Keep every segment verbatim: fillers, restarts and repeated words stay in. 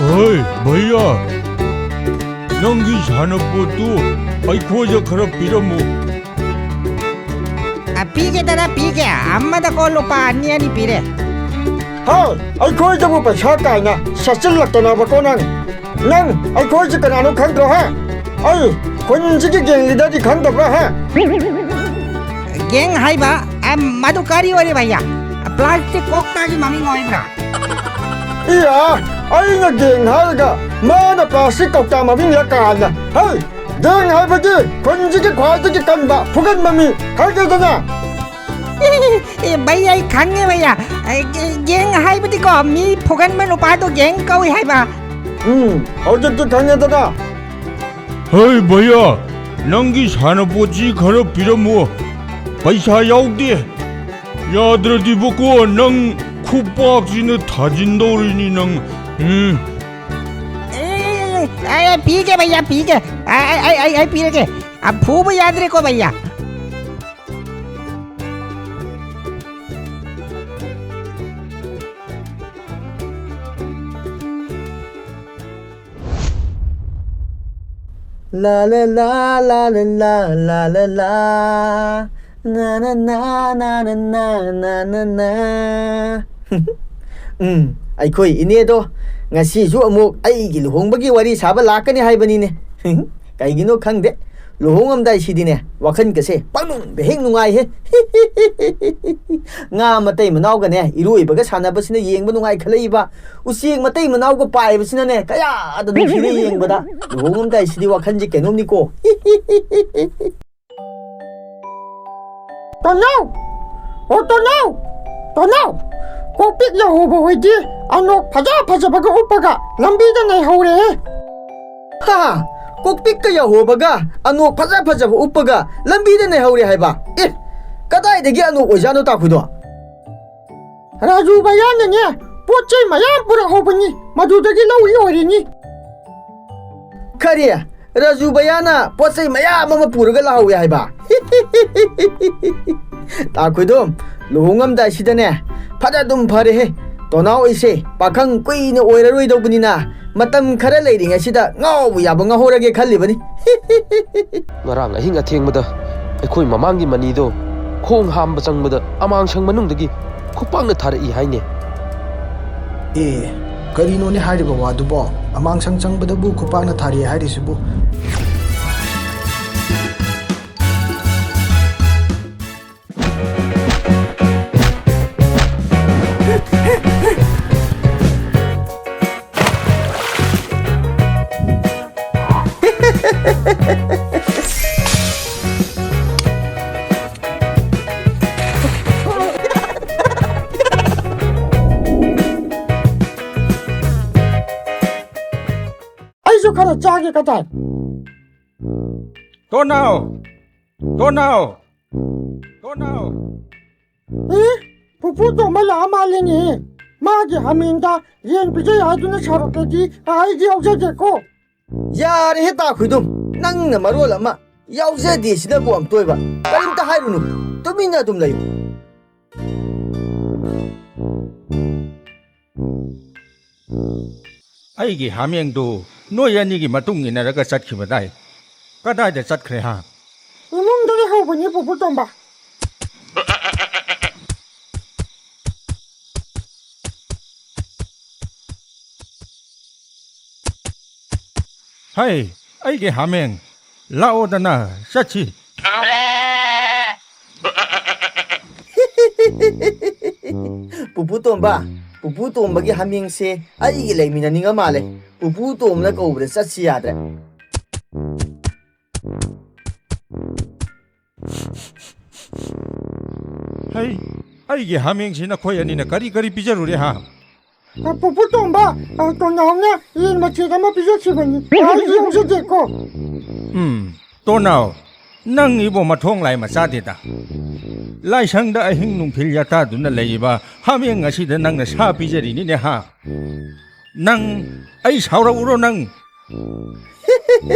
ꯍꯣꯏ ꯚꯩꯌꯥ, ꯅꯪꯒꯤ ꯁꯥꯟꯅꯄꯣꯠꯇꯨ ꯑꯩꯈꯣꯏꯗ ꯈꯔ ꯄꯤꯔꯝꯃꯨ꯫ ꯑ, ꯄꯤꯒꯦ ꯗꯗꯥ, ꯄꯤꯒꯦ꯫ ꯑꯃꯗꯀꯣ ꯂꯨꯄꯥ ꯑꯅꯤ ꯑꯅꯤ ꯄꯤꯔꯦ꯫ ꯍꯥ, ꯑꯩꯈꯣꯏꯗꯕꯨ ꯄꯩꯁꯥ ꯀꯥꯏꯅ ꯁꯠꯆꯤꯜꯂꯛꯇꯅꯕꯀꯣ ꯅꯪ꯫ ꯅꯪ ꯑꯩꯈꯣꯏꯁꯤ ꯀꯅꯥꯅꯣ ꯈꯪꯗ꯭ꯔꯣ, ꯍꯥ? ꯑꯩ ꯈꯨꯟꯁꯤꯒꯤ ꯒꯦꯡ ꯂꯤꯗꯔꯗꯤ ꯈꯪꯗꯕ꯭ꯔꯥ, ꯍꯥ? ꯒꯦꯡ ꯍꯥꯏꯕ? ꯑ, ꯃꯗꯨ ꯀꯔꯤ ꯑꯣꯏꯔꯦ ꯚꯩꯌꯥ? ꯄ꯭ꯂꯥꯁꯇꯤꯛ ꯀꯧꯇꯥꯒꯤ ꯃꯃꯤꯡ ꯑꯣꯏꯕ꯭ꯔꯥ? ꯏꯌꯥ, ꯑꯩꯅ ꯒꯦꯡ ꯍꯥꯏꯔꯒ ꯃꯥꯅ ꯄ꯭ꯂꯥꯁꯇꯤꯛ ꯀꯧꯇꯥ ꯃꯃꯤꯡꯂ ꯀꯥꯏꯅ꯫ ꯍꯩ, ꯒꯦꯡ ꯍꯥꯏꯕꯗꯤ ꯈꯨꯟꯁꯤꯒꯤ ꯈ꯭ꯋꯥꯏꯗꯒꯤ ꯀꯟꯕ ꯐꯨꯒꯟꯕ ꯃꯤ ꯈꯪꯗꯦꯗꯅ? ꯑꯦ, ꯚꯩꯌꯥ, ꯑꯩ ꯈꯪꯉꯦ ꯚꯩꯌꯥ꯫ ꯑꯦ, ꯒꯦ-, ꯒꯦꯡ ꯍꯥꯏꯕꯗꯤꯀꯣ, ꯃꯤ ꯐꯨꯒꯟꯕ ꯅꯨꯄꯥꯗꯣ ꯒꯦꯡ ꯀꯧꯏ ꯍꯥꯏꯕ꯫ ꯎꯝ, ꯍꯧꯖꯤꯛꯇꯤ ꯈꯪꯉꯦꯗꯅ꯫ ꯍꯩ ꯚꯩꯌꯥ, ꯅꯪꯒꯤ ꯁꯥꯟꯅꯄꯣꯠꯁꯤ ꯈꯔ ꯄꯤꯔꯝꯃꯣ꯫ ꯄꯩꯁꯥ ꯌꯥꯎꯗꯦ꯫ ꯌꯥꯗ꯭ꯔꯗꯤꯕꯀꯣ, ꯅꯪ ꯈꯨꯄꯥꯛꯁꯤꯅ ꯊꯥꯖꯤꯟꯗꯧꯔꯤꯅꯤ ꯅꯪ꯫ ꯎꯝ꯫ ꯑꯦ, ꯑꯦ, ꯑꯦ, ꯑꯦ, ꯄꯤꯒꯦ ꯚꯩꯌꯥ, ꯄꯤꯒꯦ꯫ ꯑꯩ, ꯑꯩ, ꯑꯩ, ꯑꯩ, ꯑꯩ ꯄꯤꯔꯒꯦ꯫ ꯑ, ꯐꯨꯕ ꯌꯥꯗ꯭ꯔꯦꯀꯣ ꯚꯩꯌꯥ꯫ ꯂꯥ ꯂꯥ ꯂꯥ, ꯂꯥ ꯂꯥ ꯂꯥ, ꯂꯥ ꯂꯥ ꯂꯥ꯫ ꯅꯥ ꯅꯥ ꯅꯥ, ꯅꯥ ꯅꯥ ꯅꯥ, ꯅꯥ ꯅꯥ ꯅꯥ꯫ ꯎꯝ, ꯑꯩꯈꯣꯏ ꯏꯅꯦꯗꯣ ꯉꯁꯤꯁꯨ ꯑꯃꯨꯛ ꯑꯩꯒꯤ ꯂꯨꯍꯣꯡꯕꯒꯤ ꯋꯥꯔꯤ ꯁꯥꯕ ꯂꯥꯛꯀꯅꯤ ꯍꯥꯏꯕꯅꯤꯅꯦ꯫ ꯀꯩꯒꯤꯅꯣ ꯈꯪꯗꯦ, ꯂꯨꯍꯣꯡꯉꯝꯗꯥꯏꯁꯤꯗꯤꯅꯦ, ꯋꯥꯈꯜꯒꯁꯦ ꯄꯪꯅꯨꯡꯗ ꯍꯦꯛ ꯅꯨꯡꯉꯥꯏꯍꯦ꯫ ꯉꯥ ꯃꯇꯩ ꯃꯅꯥꯎꯒꯅꯦ, ꯏꯔꯣꯏꯕꯒ ꯁꯥꯟꯅꯕꯁꯤꯅ ꯌꯦꯡꯕ ꯅꯨꯡꯉꯥꯏꯈꯠꯂꯛꯏꯕ꯫ ꯎꯆꯦꯛ ꯃꯇꯩ ꯃꯅꯥꯎꯒ ꯄꯥꯏꯕꯁꯤꯅꯅꯦ, ꯀꯌꯥꯗ ꯅꯨꯡꯁꯤꯔꯦ ꯌꯦꯡꯕꯗ꯫ ꯂꯨꯍꯣꯡꯉꯝꯗꯥꯏꯁꯤꯗꯤ ꯋꯥꯈꯜꯁꯦ ꯀꯩꯅꯣꯝꯅꯤꯀꯣ꯫ ꯇꯣꯟꯅꯥꯎ! ꯑꯣ ꯇꯣꯟꯅꯥꯎ! ꯇꯣꯟꯅꯥꯎ! ꯀꯣꯛꯄꯤꯛ ꯌꯧꯍꯧꯕ ꯍꯣꯏꯗꯤ ꯑꯅꯣꯛ ꯐꯖ ꯐꯖꯕꯒ ꯎꯞꯄꯒ ꯂꯝꯕꯤꯗ ꯅꯩꯍꯧꯔꯦꯍꯦ꯫ ꯍꯥ! ꯀꯣꯛꯄꯤꯛꯀ ꯌꯧꯍꯧꯕꯒ ꯑꯅꯣꯛ ꯐꯖ ꯐꯖꯕ ꯎꯞꯄꯒ ꯂꯝꯕꯤꯗ ꯅꯩꯍꯧꯔꯦ ꯍꯥꯏꯕ? ꯑꯦ! ꯀꯗꯥꯏꯗꯒꯤ ꯑꯅꯣꯛ ꯑꯣꯏꯖꯥꯠꯅꯣ ꯇꯥꯈꯨꯗꯣ? ꯔꯥꯖꯨ ꯚꯩꯌꯥꯅꯅꯦ, ꯄꯣꯠ ꯆꯩ ꯃꯌꯥꯝ ꯄꯨꯔꯛꯍꯧꯕꯅꯤ, ꯃꯗꯨꯗꯒꯤ ꯂꯧꯏ ꯑꯣꯏꯔꯤꯅꯤ꯫ ꯀꯔꯤ? ꯔꯥꯖꯨ ꯚꯩꯌꯥꯅ ꯄꯣꯠ ꯆꯩ ꯃꯌꯥꯝ ꯑꯃ ꯄꯨꯔꯒ ꯂꯥꯛꯍꯧꯋꯦ ꯍꯥꯏꯕ? ꯇꯥꯈꯨꯗꯣ, ꯂꯨꯍꯣꯡꯉꯝꯗꯥꯏꯁꯤꯗꯅꯦ, ꯐꯅ ꯑꯗꯨꯝ ꯐꯔꯦꯍꯦ, ꯇꯣꯅꯥꯎ ꯑꯩꯁꯦ ꯄꯥꯈꯪ ꯀꯨꯏꯅ ꯑꯣꯏꯔꯔꯣꯏꯗꯧꯕꯅꯤꯅ, ꯃꯇꯝ ꯈꯔ ꯂꯩꯔꯤꯉꯩꯁꯤꯗ ꯉꯥꯎꯕ ꯌꯥꯕ ꯉꯥꯎꯍꯧꯔꯒꯦ ꯈꯜꯂꯤꯕꯅꯤ꯫ ꯉꯔꯥꯡ ꯑꯍꯤꯡ ꯑꯊꯦꯡꯕꯗ ꯑꯩꯈꯣꯏ ꯃꯃꯥꯡꯒꯤ ꯃꯅꯤꯗꯣ ꯈꯣꯡ ꯍꯥꯝꯕ ꯆꯪꯕꯗ ꯑꯃꯥꯡꯁꯪ ꯃꯅꯨꯡꯗꯒꯤ ꯈꯨꯄꯥꯛꯅ ꯊꯥꯔꯛꯏ ꯍꯥꯏꯅꯦ꯫ ꯑꯦ, ꯀꯔꯤꯅꯣꯅꯦ ꯍꯥꯏꯔꯤꯕ ꯋꯥꯗꯨꯕꯣ? ꯑꯃꯥꯡꯁꯪ ꯆꯪꯕꯗꯕꯨ ꯈꯨꯄꯥꯛꯅ ꯊꯥꯔꯛꯑꯦ ꯍꯥꯏꯔꯤꯁꯤꯕꯨ? ꯑꯩꯁꯨ ꯈꯔ ꯆꯥꯒꯦ ꯀꯗꯥꯏ꯫ ꯇꯣꯅꯥꯎ! ꯇꯣꯅꯥꯎ! ꯇꯣꯅꯥꯎ! ꯑꯦ, ꯄꯨꯄꯨ ꯇꯣꯝꯕ ꯂꯥꯛꯑ ꯃꯥꯜꯂꯦꯅꯦ꯫ ꯃꯥꯒꯤ ꯍꯥꯃꯦꯡꯗ ꯌꯦꯟ ꯄꯤꯖꯩ ꯍꯥꯏꯗꯨꯅ ꯁꯥꯎꯔꯛꯇꯗꯤ ꯑꯩꯗꯤ ꯌꯥꯎꯖꯒꯦꯀꯣ꯫ ꯌꯥꯔꯦꯍꯦ ꯇꯥꯈꯨꯏꯗꯨꯝ, ꯅꯪꯅ ꯃꯔꯣꯜ ꯑꯃ ꯌꯥꯎꯖꯗꯦ ꯁꯤꯗꯕꯨ ꯑꯝꯇꯣꯏꯕ꯫ ꯀꯔꯤꯝꯇ ꯍꯥꯏꯔꯨꯅꯨ, ꯇꯨꯃꯤꯟꯅ ꯑꯗꯨꯝ ꯂꯩꯌꯨ꯫ ꯑꯩꯒꯤ ꯍꯥꯃꯦꯡꯗꯨ ꯅꯣꯏ ꯑꯅꯤꯒꯤ ꯃꯇꯨꯡ ꯏꯟꯅꯔꯒ ꯆꯠꯈꯤꯕꯗꯥꯏ? ꯀꯗꯥꯏꯗ ꯆꯠꯈ꯭ꯔꯦ ꯍꯥ? ꯏꯃꯨꯡꯗ ꯂꯩꯍꯧꯕꯅꯤ ꯄꯨꯄꯨ ꯇꯣꯝꯕ꯫ ꯍꯩ, ꯑꯩꯒꯤ ꯍꯥꯃꯦꯡ, ꯂꯥꯛꯑꯣꯗꯅ ꯆꯠꯁꯤ꯫ ꯄꯨꯄꯨ ꯇꯣꯝꯕ, ꯄꯨꯄꯨ ꯇꯣꯝꯕꯒꯤ ꯍꯥꯃꯦꯡꯁꯦ ꯑꯩꯒꯤ ꯂꯩꯃꯤꯟꯅꯅꯤꯡꯉ ꯃꯥꯜꯂꯦ꯫ ꯄꯨꯄꯨ ꯇꯣꯝꯕꯅ ꯀꯧꯕꯗ ꯆꯠꯁꯤ ꯌꯥꯗ꯭ꯔꯦ꯫ ꯍꯩ, ꯑꯩꯒꯤ ꯍꯥꯃꯦꯡꯁꯤ ꯅꯈꯣꯏ ꯑꯅꯤꯅ ꯀꯔꯤ ꯀꯔꯤ ꯄꯤꯖꯔꯨꯔꯦ ꯍꯥ? ꯑ, ꯄꯨꯄꯨ ꯇꯣꯝꯕ, ꯑ, ꯇꯣꯅꯥꯎꯅ ꯌꯦꯟ ꯃꯆꯦꯠ ꯑꯃ ꯄꯤꯖꯈꯤꯕꯅꯤ꯫ ꯑꯩꯗꯤ ꯌꯥꯎꯖꯗꯦꯀꯣ꯫ ꯎꯝ, ꯇꯣꯅꯥꯎ, ꯅꯪ ꯏꯕꯣ ꯃꯊꯣꯡ ꯂꯥꯏ ꯃꯆꯥꯗꯦꯗ꯫ ꯂꯥꯏꯁꯪꯗ ꯑꯍꯤꯡ ꯅꯨꯡꯊꯤꯜ ꯌꯥꯇꯥꯗꯨꯅ ꯂꯩꯔꯤꯕ ꯍꯥꯃꯦꯡ ꯑꯁꯤꯗ ꯅꯪꯅ ꯁꯥ ꯄꯤꯖꯔꯤꯅꯤꯅꯦ ꯍꯥ? ꯅꯪ, ꯑꯩ ꯁꯥꯎꯔꯛꯎꯔꯣ ꯅꯪ?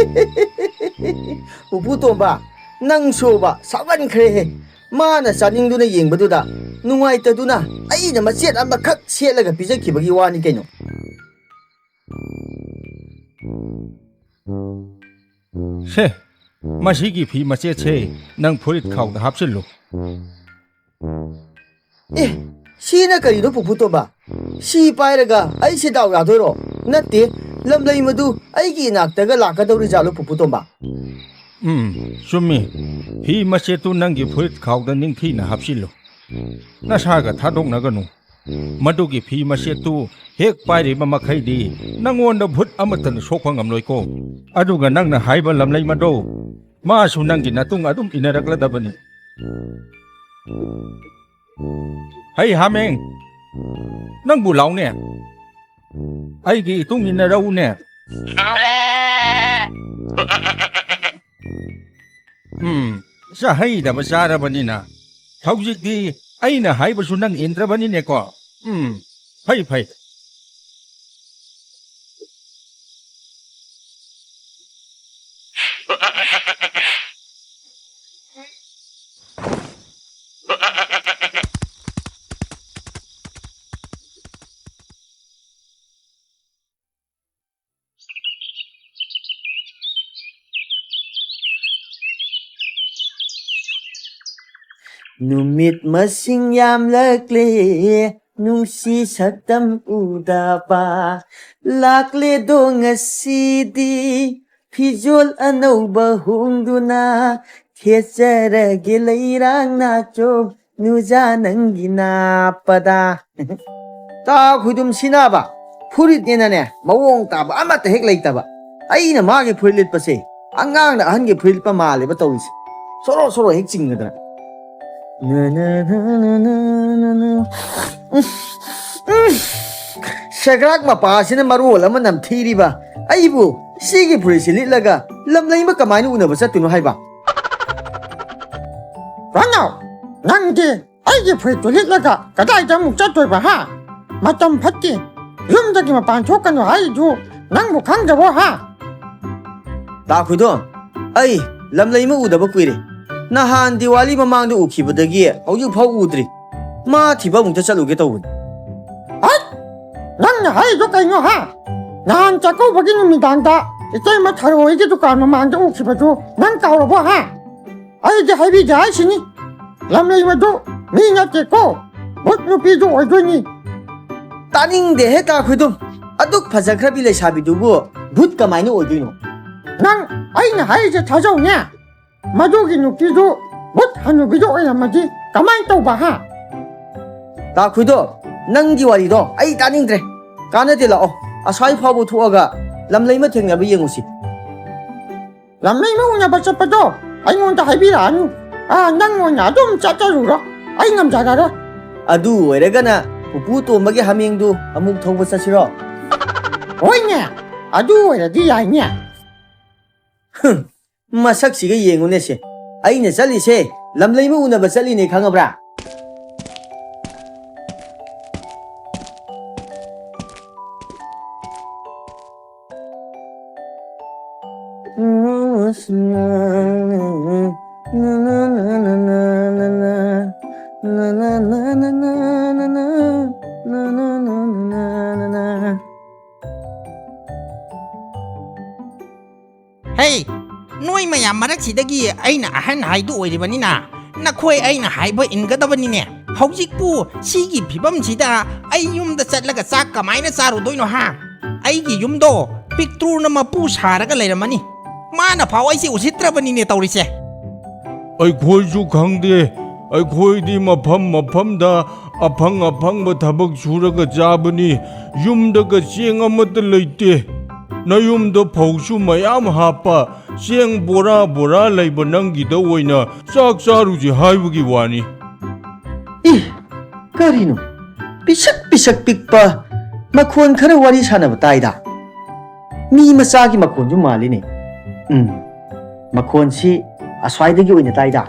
ꯄꯨꯄꯨ ꯇꯣꯝꯕ, ꯅꯪꯁꯨꯕ ꯁꯥꯎꯒꯟꯈ꯭ꯔꯦꯍꯦ꯫ ꯃꯥꯅ ꯆꯥꯅꯤꯡꯗꯨꯅ ꯌꯦꯡꯕꯗꯨꯗ ꯅꯨꯡꯉꯥꯏꯇꯗꯨꯅ ꯑꯩꯅ ꯃꯆꯦꯠ ꯑꯃꯈꯛ ꯁꯦꯠꯂꯒ ꯄꯤꯖꯈꯤꯕꯒꯤ ꯋꯥꯅꯤ ꯀꯩꯅꯣ꯫ ꯁꯦ, ꯃꯁꯤꯒꯤ ꯐꯤ ꯃꯆꯦꯠꯁꯦ ꯅꯪ ꯐꯨꯔꯤꯠ ꯈꯥꯎꯗ ꯍꯥꯞꯆꯤꯜꯂꯨ꯫ ꯑꯦ, ꯁꯤꯅ ꯀꯔꯤꯅꯣ ꯄꯨꯄꯨ ꯇꯣꯝꯕ? ꯁꯤ ꯄꯥꯏꯔꯒ ꯑꯩꯁꯦ ꯗꯥꯎ ꯌꯥꯗꯣꯏꯔꯣ? ꯅꯠꯇꯦ, ꯂꯝꯂꯩ ꯃꯗꯨ ꯑꯩꯒꯤ ꯏꯅꯥꯛꯇꯒ ꯂꯥꯛꯀꯗꯧꯔꯤꯖꯥꯠꯂꯣ ꯄꯨꯄꯨ ꯇꯣꯝꯕ? ꯎꯝ, ꯆꯨꯝꯃꯤ꯫ ꯐꯤ ꯃꯆꯦꯠꯇꯨ ꯅꯪꯒꯤ ꯐꯨꯔꯤꯠ ꯈꯥꯎꯗ ꯅꯤꯡꯊꯤꯅ ꯍꯥꯞꯆꯤꯜꯂꯨ꯫ ꯅꯁꯥꯒ ꯊꯥꯗꯣꯛꯅꯒꯅꯨ꯫ ꯃꯗꯨꯒꯤ ꯐꯤ ꯃꯆꯦꯠꯇꯨ ꯍꯦꯛ ꯄꯥꯏꯔꯤꯕ ꯃꯈꯩꯗꯤ ꯅꯪꯉꯣꯟꯗ ꯚꯨꯠ ꯑꯃꯠꯇꯅ ꯁꯣꯛꯄ ꯉꯝꯂꯣꯏꯀꯣ꯫ ꯑꯗꯨꯒ ꯅꯪꯅ ꯍꯥꯏꯕ ꯂꯝꯂꯩ ꯃꯗꯣ, ꯃꯥꯁꯨ ꯅꯪꯒꯤ ꯅꯇꯨꯡ ꯑꯗꯨꯝ ꯏꯟꯅꯔꯛꯂꯗꯕꯅꯤ꯫ ꯍꯩ ꯍꯥꯃꯦꯡ, ꯅꯪꯕꯨ ꯂꯥꯎꯅꯦ꯫ ꯑꯩꯒꯤ ꯏꯇꯨꯡ ꯏꯟꯅꯔꯛꯎꯅꯦ꯫ ꯎꯝ, ꯆꯥꯍꯩꯗꯕ ꯆꯥꯔꯕꯅꯤꯅ ꯍꯧꯖꯤꯛꯇꯤ ꯑꯩꯅ ꯍꯥꯏꯕꯁꯨ ꯅꯪ ꯏꯟꯗ꯭ꯔꯕꯅꯤꯅꯦꯀꯣ꯫ ꯎꯝ, ꯐꯩ, ꯐꯩ꯫ ꯅꯨꯃꯤꯠ ꯃꯁꯤꯡ ꯌꯥꯝꯂꯛꯂꯦ, ꯅꯨꯡꯁꯤ ꯁꯛꯇꯝ ꯎꯗꯕ꯫ ꯂꯥꯛꯂꯦꯗꯣ ꯉꯁꯤꯗꯤ, ꯐꯤꯖꯣꯜ ꯑꯅꯧꯕ ꯍꯣꯡꯗꯨꯅ꯫ ꯊꯦꯠꯆꯔꯒꯦ ꯂꯩꯔꯥꯡ ꯅꯥꯆꯣꯝ, ꯅꯨꯖꯥ ꯅꯪꯒꯤ ꯅꯥꯞꯄꯗ꯫ ꯇꯥ ꯈꯣꯏꯗꯨꯝ ꯁꯤꯅꯕ, ꯐꯨꯔꯤꯠꯅꯦꯅꯅꯦ, ꯃꯑꯣꯡ ꯇꯥꯕ ꯑꯃꯠꯇ ꯍꯦꯛ ꯂꯩꯇꯕ꯫ ꯑꯩꯅ ꯃꯥꯒꯤ ꯐꯨꯔꯤꯠ ꯂꯤꯠꯄꯁꯦ ꯑꯉꯥꯡꯅ ꯑꯍꯟꯒꯤ ꯐꯨꯔꯤꯠ ꯂꯤꯠꯄ ꯃꯥꯜꯂꯦꯕ ꯇꯧꯔꯤꯁꯦ꯫ ꯁꯣꯔꯣ ꯁꯣꯔꯣ ꯍꯦꯛ ꯆꯤꯡꯗꯅ꯫ ꯅ, ꯅ, ꯅ, ꯅ, ꯅ, ꯅ, ꯅ꯫ ꯎꯝ, ꯎꯝ꯫ ꯁꯦꯒ꯭ꯔꯥꯛ ꯃꯄꯥꯁꯤꯅ ꯃꯔꯣꯜ ꯑꯃ ꯅꯝꯊꯤꯔꯤꯕ꯫ ꯑꯩꯕꯨ ꯁꯤꯒꯤ ꯐꯨꯔꯤꯠꯁꯤ ꯂꯤꯠꯂꯒ ꯂꯝꯂꯩꯃ ꯀꯃꯥꯏꯅ ꯎꯅꯕ ꯆꯠꯇꯣꯏꯅꯣ ꯍꯥꯏꯕ? ꯔꯅꯥꯎ, ꯅꯪꯗꯤ ꯑꯩꯒꯤ ꯐꯨꯔꯤꯠꯇꯨ ꯂꯤꯠꯂꯒ ꯀꯗꯥꯏꯗ ꯑꯃꯨꯛ ꯆꯠꯇꯣꯏꯕ, ꯍꯥ? ꯃꯇꯝ ꯐꯠꯇꯦ꯫ ꯌꯨꯝꯗꯒꯤ ꯃꯄꯥꯟ ꯊꯣꯛꯀꯅꯨ ꯍꯥꯏꯔꯤꯗꯨ ꯅꯪꯕꯨ ꯈꯪꯗ꯭ꯔꯕꯣ, ꯍꯥ? ꯇꯥ ꯈꯣꯏꯗꯣ, ꯑꯩ ꯂꯝꯂꯩꯃ ꯎꯗꯕ ꯀꯨꯏꯔꯦ꯫ ꯅꯍꯥꯟ ꯗꯤꯋꯥꯂꯤ ꯃꯃꯥꯡꯗ ꯎꯈꯤꯕꯗꯒꯤ ꯍꯧꯖꯤꯛ ꯐꯥꯎ ꯎꯗ꯭ꯔꯤ꯫ ꯃꯥ ꯊꯤꯕ ꯑꯃꯨꯛꯇ ꯆꯠꯂꯨꯒꯦ ꯇꯧꯕꯅꯤ꯫ ꯍꯠ! ꯅꯪꯅ ꯍꯥꯏꯔꯤꯗꯣ ꯀꯩꯅꯣ, ꯍꯥ? ꯅꯍꯥꯟ ꯆꯥꯛꯀꯧꯕꯒꯤ ꯅꯨꯃꯤꯗꯥꯡꯗ ꯏꯇꯩꯃ ꯊꯔꯣ ꯍꯣꯏꯒꯤ ꯗꯨꯀꯥꯟ ꯃꯃꯥꯡꯗ ꯎꯈꯤꯕꯗꯨ ꯅꯪ ꯀꯥꯎꯔꯕꯣ, ꯍꯥ? ꯑꯩꯗꯤ ꯍꯥꯏꯕꯤꯗꯦ ꯍꯥꯏꯁꯤꯅꯤ꯫ ꯂꯝꯂꯩꯃꯗꯨ ꯃꯤ ꯅꯠꯇꯦꯀꯣ, ꯚꯨꯠ ꯅꯨꯄꯤꯗꯨ ꯑꯣꯏꯗꯣꯏꯅꯤ꯫ ꯇꯥꯅꯤꯡꯗꯦꯍꯦ ꯀꯥ ꯈꯣꯏꯗꯨꯝ, ꯑꯗꯨꯛ ꯐꯖꯈ꯭ꯔꯕꯤ ꯂꯩꯁꯥꯕꯤꯗꯨꯕꯨ ꯚꯨꯠ ꯀꯃꯥꯏꯅ ꯑꯣꯏꯗꯣꯏꯅꯣ? ꯅꯪ ꯑꯩꯅ ꯍꯥꯏꯔꯤꯁꯦ ꯊꯥꯖꯧꯅꯦ꯫ ꯃꯗꯨꯒꯤ ꯅꯨꯄꯤꯗꯨ ꯚꯨꯠ ꯍꯅꯨꯕꯤꯗꯨ ꯑꯣꯏꯔꯝꯃꯗꯤ ꯀꯃꯥꯏꯅ ꯇꯧꯕ, ꯍꯥ? ꯀꯥ ꯈꯣꯏꯗꯨꯝ, ꯅꯪꯒꯤ ꯋꯥꯔꯤꯗꯣ ꯑꯩ ꯇꯥꯅꯤꯡꯗ꯭ꯔꯦ꯫ ꯀꯥꯟꯅꯗꯦ, ꯂꯥꯛꯑꯣ, ꯑꯁ꯭ꯋꯥꯏ ꯐꯥꯎꯕ ꯊꯣꯛꯑꯒ ꯂꯝꯂꯩꯃ ꯊꯦꯡꯅꯕ ꯌꯦꯡꯉꯨꯁꯤ꯫ ꯂꯝꯂꯩꯃ ꯎꯅꯕ ꯆꯠꯄꯗꯣ ꯑꯩꯉꯣꯟꯗ ꯍꯥꯏꯕꯤꯔꯛꯑꯅꯨ꯫ ꯑꯥ, ꯅꯪ ꯑꯣꯏꯅ ꯑꯗꯨꯝ ꯆꯠꯆꯔꯨꯔꯣ, ꯑꯩ ꯉꯝꯖꯔꯔꯣꯏ꯫ ꯑꯗꯨ ꯑꯣꯏꯔꯒꯅ ꯄꯨꯄꯨ ꯇꯣꯝꯕꯒꯤ ꯍꯥꯃꯦꯡꯗꯨ ꯑꯃꯨꯛ ꯊꯧꯕ ꯆꯠꯁꯤꯔꯣ? ꯍꯣꯏꯅꯦ, ꯑꯗꯨ ꯑꯣꯏꯔꯗꯤ ꯌꯥꯏꯅꯦ꯫ ꯍꯨꯝ, ꯃꯁꯛꯁꯤꯒ ꯌꯦꯡꯉꯨꯅꯦꯁꯦ꯫ ꯑꯩꯅ ꯆꯠꯂꯤꯁꯦ ꯂꯝꯂꯩꯃ ꯎꯅꯕ ꯆꯠꯂꯤꯅꯦ, ꯈꯪꯉꯕ꯭ꯔꯥ? ꯍꯦ, ꯅꯣꯏ ꯃꯌꯥꯝ ꯃꯔꯛꯁꯤꯗꯒꯤ ꯑꯩꯅ ꯑꯍꯟ ꯍꯥꯏꯗꯨ ꯑꯣꯏꯔꯤꯕꯅꯤꯅ, ꯅꯈꯣꯏ ꯑꯩꯅ ꯍꯥꯏꯕ ꯏꯟꯒꯗꯕꯅꯤꯅꯦ꯫ ꯍꯧꯖꯤꯛꯄꯨ ꯁꯤꯒꯤ ꯐꯤꯕꯝꯁꯤꯗ ꯑꯩ ꯌꯨꯝꯗ ꯆꯠꯂꯒ ꯆꯥꯛ ꯀꯃꯥꯏꯅ ꯆꯥꯔꯨꯗꯣꯏꯅꯣ, ꯍꯥ? ꯑꯩꯒꯤ ꯌꯨꯝꯗꯣ ꯄꯤꯛꯇ꯭ꯔꯨꯅ ꯃꯄꯨ ꯁꯥꯔꯒ ꯂꯩꯔꯝꯃꯅꯤ꯫ ꯃꯥꯅ ꯐꯥꯎ ꯑꯩꯁꯦ ꯎꯁꯤꯠꯇ꯭ꯔꯕꯅꯤꯅꯦ ꯇꯧꯔꯤꯁꯦ꯫ ꯑꯩꯈꯣꯏꯁꯨ ꯈꯪꯗꯦ꯫ ꯑꯩꯈꯣꯏꯗꯤ ꯃꯐꯝ ꯃꯐꯝꯗ ꯑꯐꯪ ꯑꯐꯪꯕ ꯊꯕꯛ ꯁꯨꯔꯒ ꯆꯥꯕꯅꯤ꯫ ꯌꯨꯝꯗꯒ ꯆꯦꯡ ꯑꯃꯠꯇ ꯂꯩꯇꯦ꯫ ꯅꯌꯨꯝꯗ ꯐꯧꯁꯨ ꯃꯌꯥꯝ ꯍꯥꯞꯄ, ꯆꯦꯡ ꯕꯣꯔꯥ ꯕꯣꯔꯥ ꯂꯩꯕ ꯅꯪꯒꯤꯗ ꯑꯣꯏꯅ ꯆꯥꯛ ꯆꯥꯔꯨꯁꯤ ꯍꯥꯏꯕꯒꯤ ꯋꯥꯅꯤ꯫ ꯏ, ꯀꯔꯤꯅꯣ? ꯄꯤꯁꯛ ꯄꯤꯁꯛ ꯄꯤꯛꯄ ꯃꯈꯣꯟ ꯈꯔ ꯋꯥꯔꯤ ꯁꯥꯟꯅꯕ ꯇꯥꯏꯗ꯫ ꯃꯤ ꯃꯆꯥꯒꯤ ꯃꯈꯣꯟꯁꯨ ꯃꯥꯜꯂꯤꯅꯦ꯫ ꯎꯝ, ꯃꯈꯣꯟꯁꯤ ꯑꯁ꯭ꯋꯥꯏꯗꯒꯤ ꯑꯣꯏꯅ ꯇꯥꯏꯗ꯫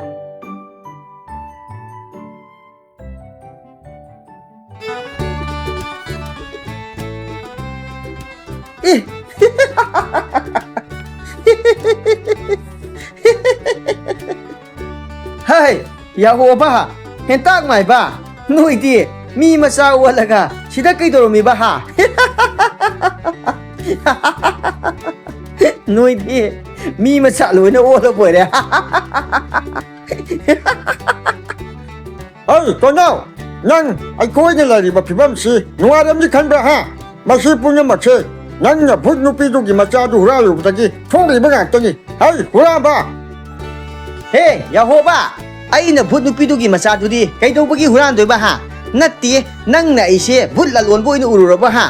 ꯑꯦ! ꯌꯥꯍꯣꯕ, ꯍꯦꯟꯇꯥꯛ ꯃꯥꯏꯕ, ꯅꯣꯏꯗꯤ ꯃꯤ ꯃꯆꯥ ꯑꯣꯜꯂꯒ ꯁꯤꯗ ꯀꯩꯗꯧꯔꯝꯃꯤꯕ, ꯍꯥ? ꯅꯣꯏꯗꯤ ꯃꯤ ꯃꯆꯥ ꯂꯣꯏꯅ ꯑꯣꯜꯂꯕꯣꯏꯔꯦ꯫ ꯍꯩ, ꯇꯣꯅꯥꯎ, ꯅꯪ ꯑꯩꯈꯣꯏꯅ ꯂꯩꯔꯤꯕ ꯐꯤꯕꯝꯁꯤ ꯅꯨꯡꯉꯥꯏꯔꯝꯅꯤ ꯈꯟꯕ꯭ꯔꯥ, ꯍꯥ? ꯃꯁꯤ ꯄꯨꯝꯅꯃꯛꯁꯦ ꯅꯪꯅ ꯚꯨꯠ ꯅꯨꯄꯤꯗꯨꯒꯤ ꯃꯆꯥꯗꯨ ꯍꯨꯔꯥꯜꯂꯨꯕꯗꯒꯤ ꯊꯣꯛꯂꯤꯕ ꯉꯥꯛꯇꯅꯤ꯫ ꯍꯩ, ꯍꯨꯔꯥꯟꯕ! ꯍꯦ, ꯌꯥꯍꯣꯕ! ꯑꯩꯅ ꯚꯨꯠ ꯅꯨꯄꯤꯗꯨꯒꯤ ꯃꯆꯥꯗꯨꯗꯤ ꯀꯩꯗꯧꯕꯒꯤ ꯍꯨꯔꯥꯟꯗꯣꯏꯕ, ꯍꯥ? ꯅꯠꯇꯦ, ꯅꯪꯅ ꯑꯩꯁꯦ ꯚꯨꯠ ꯂꯂꯣꯟꯕ ꯑꯣꯏꯅ ꯎꯔꯨꯔꯕ, ꯍꯥ?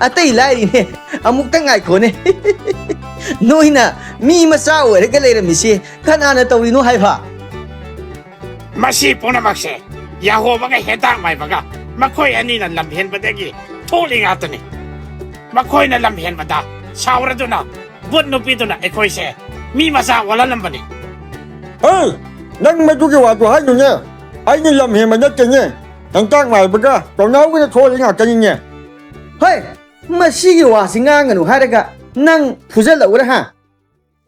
ꯑꯇꯩ ꯂꯥꯏꯔꯤꯅꯦ, ꯑꯃꯨꯛꯇ ꯉꯥꯏꯈꯣꯅꯦ꯫ ꯅꯣꯏꯅ ꯃꯤ ꯃꯆꯥ ꯑꯣꯏꯔꯒ ꯂꯩꯔꯝꯃꯤꯁꯦ ꯀꯅꯥꯅ ꯇꯧꯔꯤꯅꯣ ꯍꯥꯏꯕ? ꯃꯁꯤ ꯄꯨꯝꯅꯃꯛꯁꯦ ꯌꯥꯍꯣꯕꯒ ꯍꯦꯟꯇꯥꯛ ꯃꯥꯏꯕꯒ ꯃꯈꯣꯏ ꯑꯅꯤꯅ ꯂꯝ ꯍꯦꯟꯕꯗꯒꯤ ꯊꯣꯛꯂꯤ ꯉꯥꯛꯇꯅꯤ꯫ ꯃꯈꯣꯏꯅ ꯂꯝ ꯍꯦꯟꯕꯗ ꯁꯥꯎꯔꯗꯨꯅ ꯚꯨꯠ ꯅꯨꯄꯤꯗꯨꯅ ꯑꯩꯈꯣꯏꯁꯦ ꯃꯤ ꯃꯆꯥ ꯑꯣꯜꯍꯜꯂꯝꯕꯅꯤ꯫ ꯍꯦ! ꯅꯪ ꯃꯗꯨꯒꯤ ꯋꯥꯗꯨ ꯍꯥꯏꯅꯨꯅꯦ꯫ ꯑꯩꯅ ꯂꯝ ꯍꯦꯟꯕ ꯅꯠꯇꯦꯅꯦ꯫ ꯍꯦꯟꯇꯥꯛ ꯃꯥꯏꯕꯒ ꯇꯣꯅꯥꯎꯒꯅ ꯊꯣꯛꯂꯤ ꯉꯥꯛꯇꯅꯤꯅꯦ꯫ ꯍꯣꯏ, ꯃꯁꯤꯒꯤ ꯋꯥꯁꯤ ꯉꯥꯡꯒꯅꯨ ꯍꯥꯏꯔꯒ ꯅꯪ ꯐꯨꯖꯜꯂꯛꯎꯔꯥ, ꯍꯥ?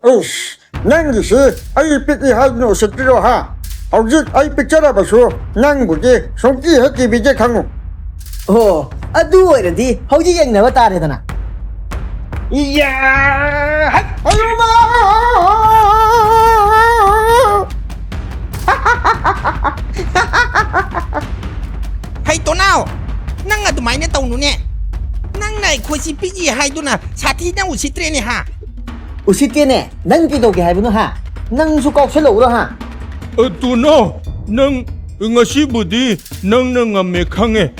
ꯏꯁ, ꯅꯪꯒꯤꯁꯤ ꯑꯩ ꯄꯤꯛꯏ ꯍꯥꯏꯗꯨꯅ ꯎꯁꯤꯠꯇ꯭ꯔꯤꯔꯣ, ꯍꯥ? ꯍꯧꯖꯤꯛ ꯑꯩ ꯄꯤꯛꯆꯔꯕꯁꯨ ꯅꯪꯕꯨꯗꯤ ꯁꯨꯡꯀꯤ ꯍꯦꯛ ꯀꯤꯕꯤꯗꯦ, ꯈꯪꯉꯨ꯫ ꯑꯣ, ꯑꯗꯨ ꯑꯣꯏꯔꯗꯤ ꯍꯧꯖꯤꯛ ꯌꯦꯡꯅꯕ ꯇꯥꯔꯦꯗꯅ꯫ ꯏꯌꯥ! ꯍꯠ! ꯑꯌꯣꯃꯥ! ꯍꯩ, ꯇꯣꯅꯥꯎ! ꯅꯪ ꯑꯗꯨꯃꯥꯏꯅ ꯇꯧꯅꯨꯅꯦ꯫ ꯅꯪꯅ ꯑꯩꯈꯣꯏꯁꯤ ꯄꯤꯛꯏ ꯍꯥꯏꯗꯨꯅ ꯁꯥꯊꯤꯅ ꯎꯁꯤꯠꯇ꯭ꯔꯦꯅꯦ, ꯍꯥ? ꯎꯁꯤꯠꯇꯦꯅꯦ꯫ ꯅꯪ ꯀꯩꯗꯧꯒꯦ ꯍꯥꯏꯕꯅꯣ, ꯍꯥ? ꯅꯪꯁꯨ ꯀꯥꯎꯁꯜꯂꯛꯎꯔꯣ, ꯍꯥ? ꯑ, ꯇꯣꯅꯥꯎ, ꯅꯪ ꯉꯁꯤꯕꯨꯗꯤ ꯅꯪꯅ ꯉꯝꯃꯦ ꯈꯪꯉꯦ꯫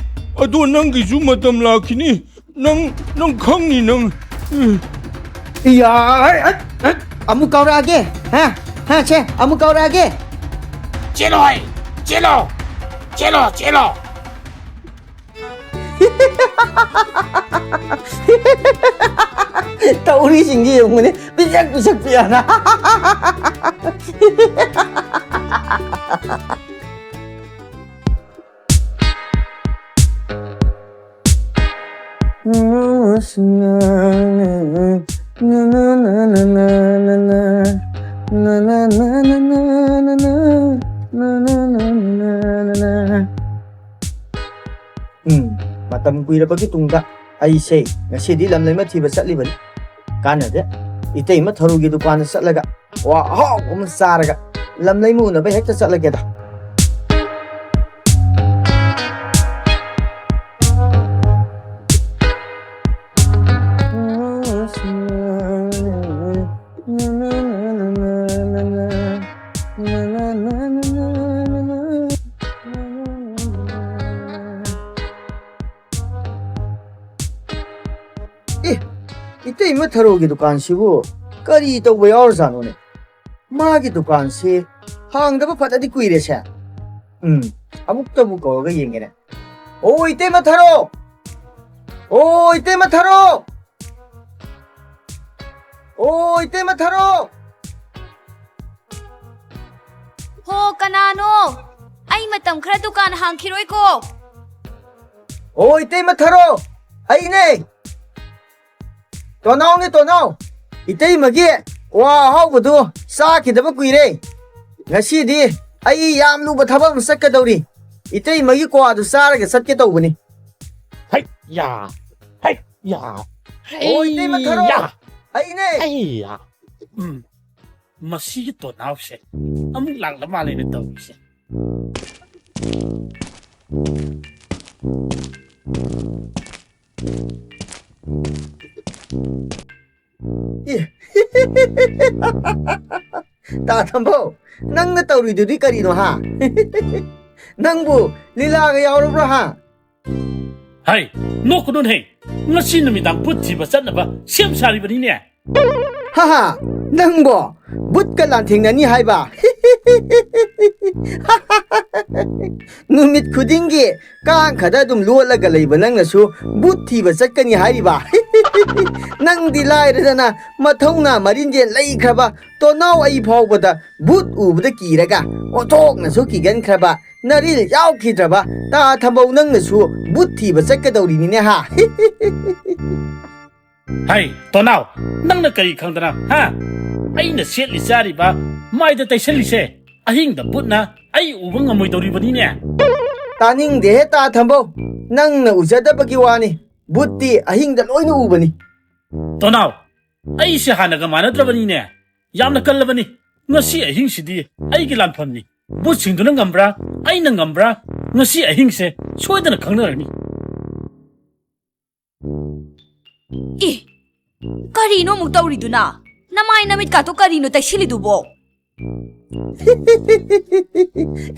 ꯑꯗꯣ ꯅꯪꯒꯤꯁꯨ ꯃꯇꯝ ꯂꯥꯛꯈꯤꯅꯤ꯫ ꯅꯪ, ꯅꯪ ꯈꯪꯅꯤ, ꯅꯪ꯫ ꯎꯝ꯫ ꯏꯌꯥ, ꯍꯩ, ꯍꯩ, ꯍꯩ, ꯑꯃꯨꯛ ꯀꯥꯎꯔꯛꯑꯒꯦ꯫ ꯍꯥ? ꯍꯥ, ꯁꯦ, ꯑꯃꯨꯛ ꯀꯥꯎꯔꯛꯑꯒꯦ꯫ ꯆꯦꯜꯂꯣ ꯍꯥꯏ, ꯆꯦꯜꯂꯣ, ꯆꯦꯜꯂꯣ, ꯆꯦꯜꯂꯣ꯫ ꯇꯧꯔꯤꯁꯤꯡꯁꯤ ꯌꯦꯡꯉꯨꯅꯦ, ꯄꯤꯁꯛ ꯄꯤꯁꯛ ꯄꯤꯛꯑꯅ꯫ ꯌꯥꯝ ꯀꯨꯏꯔꯕꯒꯤ ꯇꯨꯡꯗ ꯑꯩꯁꯦ ꯉꯁꯤꯗꯤ ꯂꯝꯂꯩꯃ ꯊꯤꯕ ꯆꯠꯂꯤꯕꯅꯤ꯫ ꯀꯥꯟꯅꯗꯦ, ꯏꯇꯩꯃ ꯊꯔꯣꯒꯤ ꯗꯨꯀꯥꯟꯗ ꯆꯠꯂꯒ ꯋꯥ ꯑꯍꯥꯎꯕ ꯑꯃ ꯆꯥꯔꯒ ꯂꯝꯂꯩꯃ ꯎꯅꯕ ꯍꯦꯛꯇ ꯆꯠꯂꯒꯦꯗ꯫ ꯑꯦ, ꯏꯇꯩꯃ ꯊꯔꯣꯒꯤ ꯗꯨꯀꯥꯟꯁꯤꯕꯨ ꯀꯔꯤ ꯇꯧꯕ ꯌꯥꯎꯔꯖꯥꯠꯅꯣꯅꯦ? ꯃꯥꯒꯤ ꯗꯨꯀꯥꯟꯁꯤ ꯍꯥꯡꯗꯕ ꯐꯅꯗꯤ ꯀꯨꯏꯔꯦꯁꯦ꯫ ꯎꯝ, ꯑꯃꯨꯛꯇꯕꯨ ꯀꯧꯔꯒ ꯌꯦꯡꯒꯦꯅꯦ꯫ ꯑꯣ, ꯏꯇꯩꯃ ꯊꯔꯣ! ꯑꯣ, ꯏꯇꯩꯃ ꯊꯔꯣ! ꯑꯣ, ꯏꯇꯩꯃ ꯊꯔꯣ! ꯍꯣ, ꯀꯅꯥꯅꯣ? ꯑꯩ ꯃꯇꯝ ꯈꯔ ꯗꯨꯀꯥꯟ ꯍꯥꯡꯈꯤꯔꯣꯏꯀꯣ꯫ ꯑꯣ, ꯏꯇꯩꯃ ꯊꯔꯣ! ꯑꯩꯅꯦ! ꯇꯣꯅꯥꯎꯅꯦ, ꯇꯣꯅꯥꯎ! ꯏꯇꯩꯃꯒꯤ ꯀ꯭ꯋꯥ ꯑꯍꯥꯎꯕꯗꯨ ꯆꯥꯈꯤꯗꯕ ꯀꯨꯏꯔꯦ꯫ ꯉꯁꯤꯗꯤ ꯑꯩ ꯌꯥꯝ ꯂꯨꯕ ꯊꯕꯛ ꯑꯃ ꯆꯠꯀꯗꯧꯔꯤ꯫ ꯏꯇꯩꯃꯒꯤ ꯀ꯭ꯋꯥꯗꯨ ꯆꯥꯔꯒ ꯆꯠꯀꯦ ꯇꯧꯕꯅꯤ꯫ ꯍꯩ ꯌꯥ! ꯍꯩ ꯌꯥ! ꯑꯣ, ꯏꯇꯩꯃ ꯊꯔꯣ! ꯍꯩ ꯌꯥ! ꯑꯩꯅꯦ! ꯍꯩ ꯌꯥ! ꯎꯝ, ꯃꯁꯤꯒꯤ ꯇꯣꯅꯥꯎꯁꯦ ꯑꯃꯨꯛ ꯂꯥꯛꯂ ꯃꯥꯜꯂꯦꯅꯦ ꯇꯧꯔꯤꯁꯦ꯫ ꯑꯦ꯫ ꯇꯥ ꯊꯝꯕꯧ, ꯅꯪꯅ ꯇꯧꯔꯤꯗꯨꯗꯤ ꯀꯔꯤꯅꯣ, ꯍꯥ? ꯅꯪꯕꯨ ꯂꯤꯂꯥꯒ ꯌꯥꯎꯔꯕ꯭ꯔꯣ, ꯍꯥ? ꯍꯩ, ꯅꯣꯛꯀꯅꯨꯅꯦ꯫ ꯉꯁꯤ ꯅꯨꯃꯤꯗꯥꯡ ꯚꯨꯠ ꯊꯤꯕ ꯆꯠꯅꯕ ꯁꯦꯝ ꯁꯥꯔꯤꯕꯅꯤꯅꯦ꯫ ꯍꯥ ꯍꯥ, ꯅꯪꯕꯣ ꯚꯨꯠꯀ ꯂꯥꯟꯊꯦꯡꯅꯅꯤ ꯍꯥꯏꯕ? ꯅꯨꯃꯤꯠ ꯈꯨꯗꯤꯡꯒꯤ ꯀꯥꯡꯈꯗ ꯑꯗꯨꯝ ꯂꯣꯠꯂꯒ ꯂꯩꯕ ꯅꯪꯅꯁꯨ ꯚꯨꯠ ꯊꯤꯕ ꯆꯠꯀꯅꯤ ꯍꯥꯏꯔꯤꯕ? ꯅꯪꯗꯤ ꯂꯥꯏꯔꯗꯅ ꯃꯊꯧꯅꯥ ꯃꯔꯤꯟꯖꯦ ꯂꯩꯈ꯭ꯔꯕ ꯇꯣꯅꯥꯎ ꯑꯩ ꯐꯥꯎꯕꯗ ꯚꯨꯠ ꯎꯕꯗ ꯀꯤꯔꯒ ꯑꯣꯟꯊꯣꯛꯅꯁꯨ ꯀꯤꯒꯟꯈ꯭ꯔꯕ ꯅꯔꯤꯜ ꯌꯥꯎꯈꯤꯗ꯭ꯔꯕ ꯇꯥ ꯊꯝꯕꯧ ꯅꯪꯅꯁꯨ ꯚꯨꯠ ꯊꯤꯕ ꯆꯠꯀꯗꯧꯔꯤꯅꯤꯅꯦ ꯍꯥ? ꯍꯩ, ꯇꯣꯅꯥꯎ, ꯅꯪꯅ ꯀꯔꯤ ꯈꯪꯗꯅ, ꯍꯥ? ꯑꯩꯅ ꯁꯦꯠꯂꯤ ꯆꯥꯔꯤꯕ, ꯃꯥꯏꯗ ꯇꯩꯁꯜꯂꯤꯁꯦ, ꯑꯍꯤꯡꯗ ꯚꯨꯠꯅ ꯑꯩ ꯎꯕ ꯉꯝꯃꯣꯏꯗꯧꯔꯤꯕꯅꯤꯅꯦ꯫ ꯇꯥꯅꯤꯡꯗꯦꯍꯦ ꯇꯥ ꯊꯝꯕꯧ, ꯅꯪꯅ ꯎꯖꯗꯕꯒꯤ ꯋꯥꯅꯤ, ꯚꯨꯠꯇꯤ ꯑꯍꯤꯡꯗ ꯂꯣꯏꯅ ꯎꯕꯅꯤ꯫ ꯇꯣꯅꯥꯎ, ꯑꯩꯁꯦ ꯍꯥꯟꯅꯒ ꯃꯥꯟꯅꯗ꯭ꯔꯕꯅꯤꯅꯦ, ꯌꯥꯝꯅ ꯀꯜꯂꯕꯅꯤ꯫ ꯉꯁꯤ ꯑꯍꯤꯡꯁꯤꯗꯤ ꯑꯩꯒꯤ ꯂꯥꯟꯐꯝꯅꯤ꯫ ꯚꯨꯠꯁꯤꯡꯗꯨꯅ ꯉꯝꯕ꯭ꯔꯥ, ꯑꯩꯅ ꯉꯝꯕ꯭ꯔꯥ, ꯉꯁꯤ ꯑꯍꯤꯡꯁꯦ ꯁꯣꯏꯗꯅ ꯈꯪꯅꯔꯅꯤ꯫ ꯑꯦ, ꯀꯔꯤꯅꯣ ꯑꯃꯨꯛ ꯇꯧꯔꯤꯗꯨꯅ? ꯅꯃꯥꯏ ꯅꯃꯤꯠꯀꯥꯇꯣ ꯀꯔꯤꯅꯣ ꯇꯩꯁꯤꯜꯂꯤꯗꯨꯕꯣ?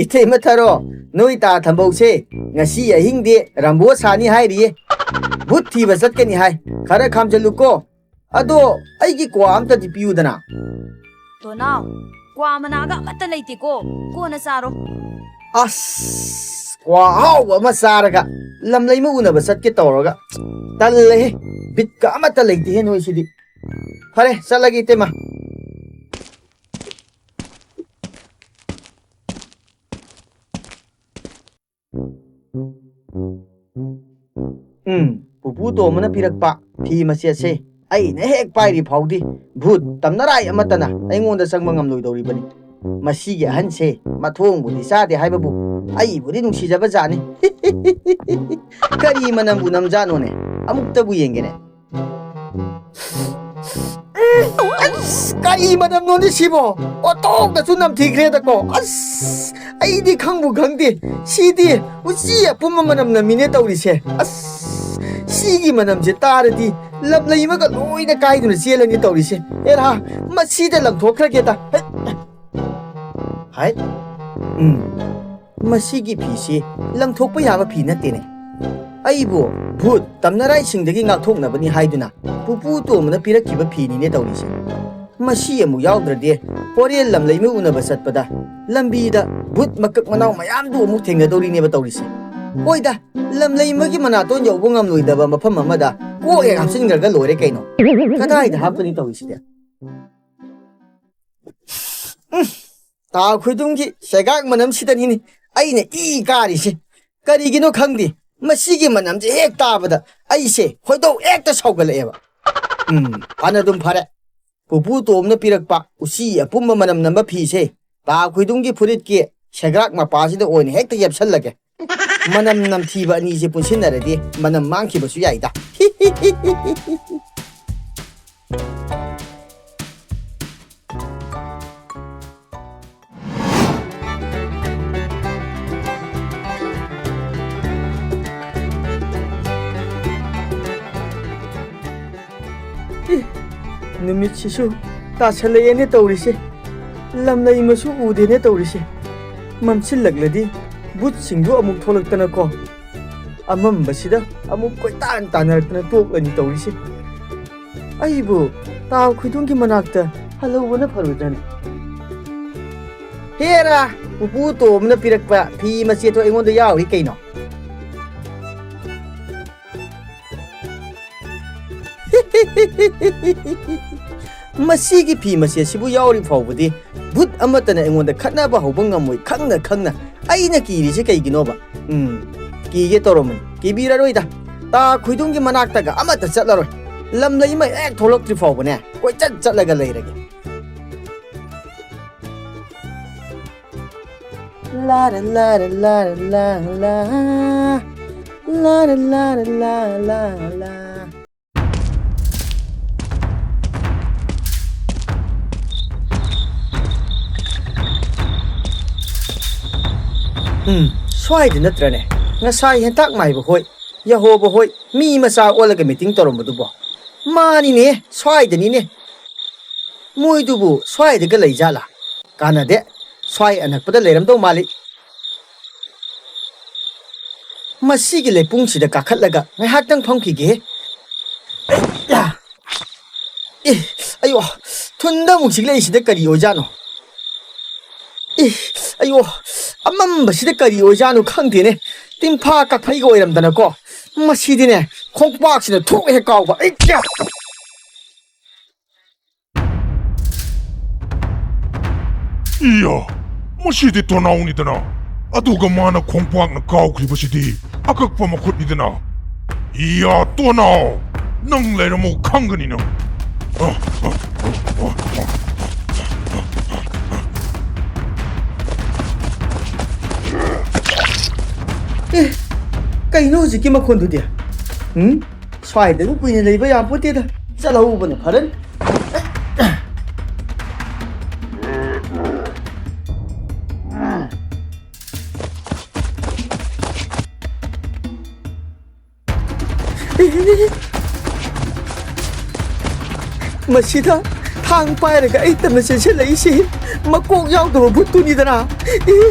ꯏꯊꯩ ꯃꯊꯔꯣ, ꯅꯣꯏ ꯇꯥ ꯊꯝꯕꯧꯁꯦ ꯉꯁꯤ ꯑꯍꯤꯡꯗꯤ ꯔꯝꯕꯣ ꯁꯥꯅꯤ ꯍꯥꯏꯔꯤꯌꯦ꯫ ꯚꯨꯠ ꯊꯤꯕ ꯆꯠꯀꯅꯤ ꯍꯥꯏ꯫ ꯈꯔ ꯈꯥꯝꯖꯜꯂꯨꯀꯣ꯫ ꯑꯗꯣ ꯑꯩꯒꯤ ꯀ꯭ꯋꯥ ꯑꯝꯇꯗꯤ ꯄꯤꯌꯨꯗꯅ꯫ ꯇꯣꯅꯥꯎ, ꯀ꯭ꯋꯥ ꯃꯅꯥꯒ ꯑꯃꯠꯇ ꯂꯩꯇꯦꯀꯣ꯫ ꯀꯣꯟꯅ ꯆꯥꯔꯣ꯫ ꯑꯁ, ꯀ꯭ꯋꯥ ꯑꯍꯥꯎꯕ ꯑꯃ ꯆꯥꯔꯒ ꯂꯝꯂꯩꯃ ꯎꯅꯕ ꯆꯠꯀꯦ ꯇꯧꯔꯒ ꯇꯜꯂꯦꯍꯦ꯫ ꯕꯤꯠꯀ ꯑꯃꯠꯇ ꯂꯩꯇꯦꯍꯦ ꯅꯣꯏꯁꯤꯗꯤ꯫ ꯐꯔꯦ, ꯆꯠꯂꯒꯦ ꯏꯇꯩꯃ꯫ ꯎꯝ, ꯄꯨꯄꯨ ꯇꯣꯝꯕꯅ ꯄꯤꯔꯛꯄ ꯐꯤ ꯃꯆꯦꯠꯁꯦ ꯑꯩꯅ ꯍꯦꯛ ꯄꯥꯏꯔꯤ ꯐꯥꯎꯗꯤ ꯚꯨꯠ ꯇꯝꯅꯔꯥꯏ ꯑꯃꯠꯇꯅ ꯑꯩꯉꯣꯟꯗ ꯆꯪꯕ ꯉꯝꯂꯣꯏꯗꯧꯔꯤꯕꯅꯤ꯫ ꯃꯁꯤꯒꯤ ꯑꯍꯟꯁꯦ ꯃꯊꯣꯡꯕꯨꯗꯤ ꯆꯥꯗꯦ ꯍꯥꯏꯕꯕꯨ ꯑꯩꯕꯨꯗꯤ ꯅꯨꯡꯁꯤꯖꯕ ꯖꯥꯠꯅꯤ꯫ ꯀꯔꯤ ꯃꯅꯝꯕꯨ ꯅꯝꯖꯥꯠꯅꯣꯅꯦ? ꯑꯃꯨꯛꯇꯕꯨ ꯌꯦꯡꯒꯦꯅꯦ꯫ ꯑꯁ, ꯀꯔꯤ ꯃꯅꯝꯅꯣꯅꯦ ꯁꯤꯕꯣ? ꯑꯣꯟꯊꯣꯛꯅꯁꯨ ꯅꯝꯊꯤꯈ꯭ꯔꯦꯗꯀꯣ꯫ ꯑꯁ, ꯑꯩꯗꯤ ꯈꯪꯕꯨ ꯈꯪꯗꯦ꯫ ꯁꯤꯗꯤ ꯎꯆꯤ ꯑꯄꯨꯝꯕ ꯃꯅꯝ ꯅꯝꯃꯤꯅꯦ ꯇꯧꯔꯤꯁꯦ꯫ ꯑꯁ, ꯁꯤꯒꯤ ꯃꯅꯝꯁꯦ ꯇꯥꯔꯗꯤ ꯂꯝꯂꯩꯃꯒ ꯂꯣꯏꯅ ꯀꯥꯏꯗꯨꯅ ꯆꯦꯜꯂꯅꯤ ꯇꯧꯔꯤꯁꯦ꯫ ꯑꯦꯔꯥ, ꯃꯁꯤꯗ ꯂꯪꯊꯣꯛꯈ꯭ꯔꯒꯦꯗ꯫ ꯍꯩꯠ꯫ ꯍꯥꯏ? ꯎꯝ꯫ ꯃꯁꯤꯒꯤ ꯐꯤꯁꯤ ꯂꯪꯊꯣꯛꯄ ꯌꯥꯕ ꯐꯤ ꯅꯠꯇꯦꯅꯦ꯫ ꯑꯩꯕꯨ ꯚꯨꯠ ꯇꯝꯅꯔꯥꯏꯁꯤꯡꯗꯒꯤ ꯉꯥꯛꯊꯣꯛꯅꯕꯅꯤ ꯍꯥꯏꯗꯨꯅ ꯄꯨꯄꯨ ꯇꯣꯝꯕꯅ ꯄꯤꯔꯛꯈꯤꯕ ꯐꯤꯅꯤꯅꯦ ꯇꯧꯔꯤꯁꯦ꯫ ꯃꯁꯤ ꯑꯃꯨꯛ ꯌꯥꯎꯗ꯭ꯔꯗꯤ ꯍꯣꯔꯦꯟ ꯂꯝꯂꯩꯃ ꯎꯅꯕ ꯆꯠꯄꯗ ꯂꯝꯕꯤꯗ ꯚꯨꯠ ꯃꯀꯛ ꯃꯅꯥꯎ ꯃꯌꯥꯝꯗꯨ ꯑꯃꯨꯛ ꯊꯦꯡꯅꯗꯧꯔꯤꯅꯦꯕ ꯇꯧꯔꯤꯁꯦ꯫ ꯍꯣꯏꯗ, ꯂꯝꯂꯩꯃꯒꯤ ꯃꯅꯥꯇꯣꯟ ꯌꯧꯕ ꯉꯝꯂꯣꯏꯗꯕ ꯃꯐꯝ ꯑꯃꯗ ꯀꯣꯛ ꯍꯦꯛ ꯍꯥꯞꯆꯤꯟꯈ꯭ꯔꯒ ꯂꯣꯏꯔꯦ ꯀꯩꯅꯣ꯫ ꯀꯗꯥꯏꯗ ꯍꯥꯞꯀꯅꯤ ꯇꯧꯔꯤꯁꯤꯗꯤ? ꯎꯝ, ꯇꯥ ꯈꯣꯏꯗꯨꯝꯒꯤ ꯁꯦꯒꯥꯛ ꯃꯅꯝꯁꯤꯗꯅꯤꯅꯦ ꯑꯩꯅ ꯏ ꯀꯥꯔꯤꯁꯦ꯫ ꯀꯔꯤꯒꯤꯅꯣ ꯈꯪꯗꯦ, ꯃꯁꯤꯒꯤ ꯃꯅꯝꯁꯦ ꯍꯦꯛ ꯇꯥꯕꯗ ꯑꯩꯁꯦ ꯈꯣꯏꯗꯧ ꯍꯦꯛꯇ ꯁꯥꯎꯒꯠꯂꯛꯑꯦꯕ꯫ ꯎꯝ, ꯐꯅꯗꯨꯝ ꯐꯔꯦ꯫ ꯄꯨꯄꯨ ꯇꯣꯝꯅ ꯄꯤꯔꯛꯄ ꯎꯆꯤ ꯑꯄꯨꯝꯕ ꯃꯅꯝ ꯅꯝꯕ ꯐꯤꯁꯦ ꯇꯥ ꯈꯣꯏꯗꯨꯝꯒꯤ ꯐꯨꯔꯤꯠꯀꯤ ꯁꯦꯒꯥꯛ ꯃꯄꯥꯁꯤꯗ ꯑꯣꯏꯅ ꯍꯦꯛꯇ ꯌꯦꯞꯁꯜꯂꯒꯦ꯫ ꯃꯅꯝ ꯅꯝꯊꯤꯕ ꯑꯅꯤꯁꯦ ꯄꯨꯟꯁꯤꯟꯅꯔꯗꯤ ꯃꯅꯝ ꯃꯥꯡꯈꯤꯕꯁꯨ ꯌꯥꯏꯗ꯫ ꯑꯦ, ꯅꯨꯃꯤꯠꯁꯤꯁꯨ ꯇꯥꯁꯜꯂꯛꯑꯦꯅꯦ ꯇꯧꯔꯤꯁꯦ꯫ ꯂꯝꯂꯩꯃꯁꯨ ꯎꯗꯦꯅꯦ ꯇꯧꯔꯤꯁꯦ꯫ ꯃꯝꯁꯤꯜꯂꯛꯂꯗꯤ ꯚꯨꯠꯁꯤꯡꯗꯨ ꯑꯃꯨꯛ ꯊꯣꯛꯂꯛꯇꯅꯀꯣ, ꯑꯃꯝꯕꯁꯤꯗ ꯑꯃꯨꯛ ꯀꯣꯏꯇꯥꯟ ꯇꯥꯟꯅꯔꯛꯇꯅ ꯇꯣꯛꯂꯅꯤ ꯇꯧꯔꯤꯁꯦ꯫ ꯑꯩꯕꯨ ꯇꯥꯎ ꯈꯣꯏꯗꯣꯡꯒꯤ ꯃꯅꯥꯛꯇ ꯍꯜꯍꯧꯕꯅ ꯐꯔꯣꯏꯗ꯭ꯔꯅꯦ? ꯍꯦꯔꯥ, ꯄꯨꯄꯨ ꯇꯣꯝꯅ ꯄꯤꯔꯛꯄ ꯐꯤ ꯃꯆꯦꯠꯇꯣ ꯑꯩꯉꯣꯟꯗ ꯌꯥꯎꯔꯤ ꯀꯩꯅꯣ? ꯃꯁꯤꯒꯤ ꯐꯤ ꯃꯆꯦꯠꯁꯤꯕꯨ ꯌꯥꯎꯔꯤ ꯐꯥꯎꯕꯗꯤ ꯚꯨꯠ ꯑꯃꯠꯇꯅ ꯑꯩꯉꯣꯟꯗ ꯈꯠꯅꯕ ꯍꯧꯕ ꯉꯝꯃꯣꯏ ꯈꯪꯅ ꯈꯪꯅ꯫ ꯑꯩꯅ ꯀꯤꯔꯤꯁꯦ ꯀꯩꯒꯤꯅꯣꯕ? ꯎꯝ, ꯀꯤꯒꯦ ꯇꯧꯔꯝꯕꯅꯤ꯫ ꯀꯤꯕꯤꯔꯔꯣꯏꯗ꯫ ꯇꯥ ꯈꯣꯏꯗꯣꯡꯒꯤ ꯃꯅꯥꯛꯇꯒ ꯑꯃꯠꯇ ꯆꯠꯂꯔꯣꯏ꯫ ꯂꯝꯂꯩꯃ ꯍꯦꯛ ꯊꯣꯛꯂꯛꯇ꯭ꯔꯤ ꯐꯥꯎꯕꯅꯦ ꯀꯣꯏꯆꯠ ꯆꯠꯂꯒ ꯂꯩꯔꯒꯦ꯫ ꯂꯥꯔ ꯂꯥꯔ ꯂꯥꯔ ꯂꯥ ꯂꯥ꯫ ꯂꯥꯔ ꯂꯥꯔ ꯂꯥ ꯂꯥ ꯂꯥ꯫ ꯎꯝ, ꯁ꯭ꯋꯥꯏꯗ ꯅꯠꯇ꯭ꯔꯅꯦ? ꯉꯁꯥꯏ ꯍꯦꯟꯇꯥꯛ ꯃꯥꯏꯕ ꯍꯣꯏ, ꯌꯥꯍꯣꯕ ꯍꯣꯏ, ꯃꯤ ꯃꯆꯥ ꯑꯣꯜꯂꯒ ꯃꯤꯇꯤꯡ ꯇꯧꯔꯝꯕꯗꯨꯕꯣ? ꯃꯥꯅꯤꯅꯦ, ꯁ꯭ꯋꯥꯏꯗꯅꯤꯅꯦ꯫ ꯃꯣꯏꯗꯨꯕꯨ ꯁ꯭ꯋꯥꯏꯗꯒ ꯂꯩꯖꯥꯠꯂꯥ? ꯀꯥꯟꯅꯗꯦ, ꯁ꯭ꯋꯥꯏ ꯑꯅꯛꯄꯗ ꯂꯩꯔꯝꯗꯧ ꯃꯥꯜꯂꯤ꯫ ꯃꯁꯤꯒꯤ ꯂꯩꯄꯨꯡꯁꯤꯗ ꯀꯥꯈꯠꯂꯒ ꯉꯥꯏꯍꯥꯛꯇꯪ ꯐꯝꯈꯤꯒꯦ꯫ ꯑꯦ, ꯑꯌꯣ, ꯊꯨꯟꯗ ꯑꯃꯨꯛ ꯆꯤꯛꯂꯛꯏꯁꯤꯗ ꯀꯔꯤ ꯑꯣꯏꯖꯥꯠꯅꯣ? ꯑꯦ, ꯑꯌꯣ, ꯑꯃꯝꯕꯁꯤꯗ ꯀꯔꯤ ꯑꯣꯏꯖꯥꯠꯅꯣ ꯈꯪꯗꯦꯅꯦ꯫ ꯇꯤꯟꯐꯥ ꯀꯛꯐꯩꯒ ꯑꯣꯏꯔꯝꯗꯅꯀꯣ꯫ ꯃꯁꯤꯗꯤꯅꯦ, ꯈꯣꯡꯄꯥꯛꯁꯤꯅ ꯊꯣꯛ ꯍꯦꯛ ꯀꯥꯎꯕ꯫ ꯑꯩ ꯀꯌꯥ ꯏꯌꯥ! ꯃꯁꯤꯗꯤ ꯇꯣꯅꯥꯎꯅꯤꯗꯅ꯫ ꯑꯗꯨꯒ ꯃꯥꯅ ꯈꯣꯡꯄꯥꯛꯅ ꯀꯥꯎꯈ꯭ꯔꯤꯕꯁꯤꯗꯤ ꯑꯀꯛꯄ ꯃꯈꯨꯠꯅꯤꯗꯅ꯫ ꯏꯌꯥ, ꯇꯣꯅꯥꯎ! ꯅꯪ ꯂꯩꯔꯝꯃꯨ ꯈꯪꯒꯅꯤ ꯅꯪ꯫ ꯑ, ꯑ, ꯑ, ꯑ, ꯑ꯫ ꯑꯦ, ꯀꯩꯅꯣ ꯍꯧꯖꯤꯛꯀꯤ ꯃꯈꯣꯟꯗꯨꯗꯤ? ꯎꯝ? ꯁ꯭ꯋꯥꯏꯗꯕꯨ ꯀꯨꯏꯅ ꯂꯩꯕ ꯌꯥꯄꯣꯠꯇꯦꯗ꯫ ꯆꯠꯍꯧꯕꯅ ꯐꯔꯅꯤ꯫ ꯃꯁꯤꯗ ꯊꯥꯡ ꯄꯥꯏꯔꯒ ꯑꯩ ꯇꯝꯅ ꯆꯦꯟꯁꯤꯜꯂꯛꯏꯁꯤ ꯃꯀꯣꯛ ꯌꯥꯎꯗꯕ ꯚꯨꯠꯇꯨꯅꯤꯗꯅ꯫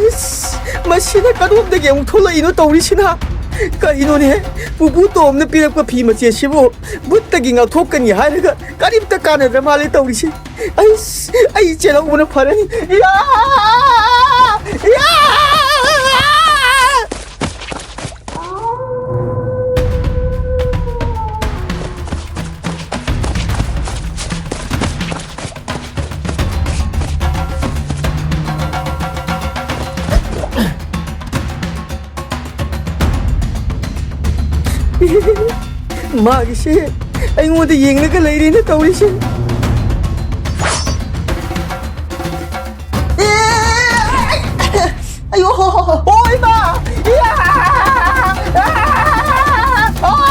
ꯏꯁ, ꯃꯁꯤꯅ ꯀꯗꯣꯝꯗꯒꯤ ꯑꯃꯨꯛ ꯊꯣꯛꯂꯛꯏꯅꯣ ꯇꯧꯔꯤꯁꯤꯅ? ꯀꯔꯤꯅꯣꯅꯦ? ꯄꯨꯄꯨ ꯇꯣꯝꯅ ꯄꯤꯔꯛꯄ ꯐꯤ ꯃꯆꯦꯠꯁꯤꯕꯨ ꯚꯨꯠꯇꯒꯤ ꯉꯥꯛꯊꯣꯛꯀꯅꯤ ꯍꯥꯏꯔꯒ ꯀꯔꯤꯝꯇ ꯀꯥꯟꯅꯗ꯭ꯔ ꯃꯥꯜꯂꯦ ꯇꯧꯔꯤꯁꯤ꯫ ꯑꯩꯁ, ꯑꯩ ꯆꯦꯜꯍꯧꯕꯅ ꯐꯔꯅꯤ꯫ ꯏꯌꯥ! ꯏꯌꯥ! ꯃꯥꯒꯤꯁꯦ ꯑꯩꯉꯣꯟꯗ ꯌꯦꯡꯂꯒ ꯂꯩꯔꯦꯅ ꯇꯧꯔꯤꯁꯦ꯫ ꯑꯦ! ꯑꯌꯣ! ꯑꯣ, ꯏꯃꯥ! ꯏꯌꯥ! ꯑꯥ! ꯑꯥ!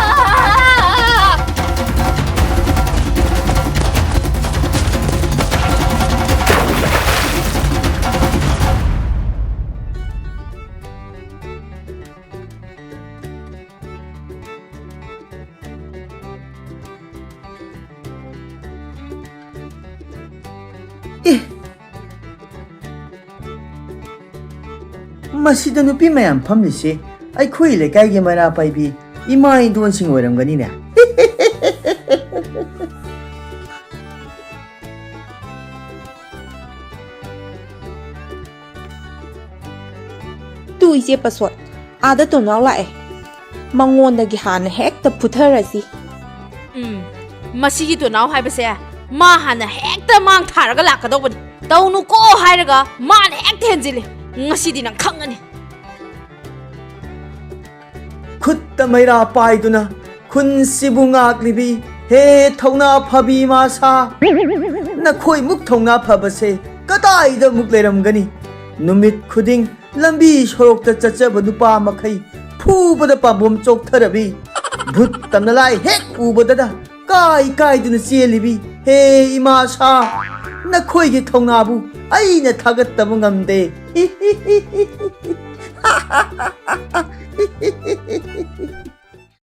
ꯑꯦ! ꯃꯁꯤꯗ ꯅꯨꯄꯤ ꯃꯌꯥꯝ ꯐꯝꯂꯤꯁꯦ ꯑꯩꯈꯣꯏ ꯂꯩꯀꯥꯏꯒꯤ ꯃꯩꯔꯥ ꯄꯥꯏꯕꯤ ꯏꯃꯥ ꯏꯟꯗꯣꯟꯁꯤꯡ ꯑꯣꯏꯔꯝꯒꯅꯤꯅꯦ꯫ ꯇꯨ ꯏꯆꯦ ꯄꯁꯣꯠ, ꯑꯥꯗ ꯇꯣꯅꯥꯎ ꯂꯥꯛꯑꯦ꯫ ꯃꯉꯣꯟꯗꯒꯤ ꯍꯥꯟꯅ ꯍꯦꯛꯇ ꯐꯨꯊꯔꯁꯤ꯫ ꯎꯝ, ꯃꯁꯤꯒꯤ ꯇꯣꯅꯥꯎ ꯍꯥꯏꯕꯁꯦ ꯃꯥ ꯍꯥꯟꯅ ꯍꯦꯛꯇ ꯃꯥꯡ ꯊꯥꯔꯒ ꯂꯥꯛꯀꯗꯧꯕꯅꯤ꯫ ꯇꯧꯅꯨꯀꯣ ꯍꯥꯏꯔꯒ ꯃꯥꯅ ꯍꯦꯛꯇ ꯍꯦꯟꯖꯤꯜꯂꯤ꯫ ꯉꯁꯤꯗꯤ ꯅꯪ ꯈꯪꯒꯅꯤ꯫ ꯈꯨꯠꯇ ꯃꯩꯔꯥ ꯄꯥꯏꯗꯨꯅ ꯈꯨꯟꯁꯤꯕꯨ ꯉꯥꯛꯂꯤꯕꯤ ꯍꯦ ꯊꯧꯅꯥ ꯐꯕꯤ ꯃꯥꯁꯥ, ꯅꯈꯣꯏꯃꯨꯛ ꯊꯧꯅꯥ ꯐꯕꯁꯦ ꯀꯗꯥꯏꯗ ꯑꯃꯨꯛ ꯂꯩꯔꯝꯒꯅꯤ? ꯅꯨꯃꯤꯠ ꯈꯨꯗꯤꯡ ꯂꯝꯕꯤ ꯁꯣꯔꯣꯛꯇ ꯆꯠꯆꯕ ꯅꯨꯄꯥ ꯃꯈꯩ ꯐꯨꯕꯗ ꯄꯥꯝꯕꯣꯝ ꯆꯣꯛꯊꯔꯕꯤ꯫ ꯚꯨꯠ ꯇꯝꯅ ꯂꯥꯏ ꯍꯦꯛ ꯎꯕꯗꯗ ꯀꯥꯏ ꯀꯥꯏꯗꯨꯅ ꯆꯦꯜꯂꯤꯕꯤ꯫ ꯍꯦ ꯏꯃꯥ ꯁꯥ, ꯅꯈꯣꯏꯒꯤ ꯊꯧꯅꯥꯕꯨ ꯑꯩꯅ ꯊꯥꯒꯠꯇꯕ ꯉꯝꯗꯦ꯫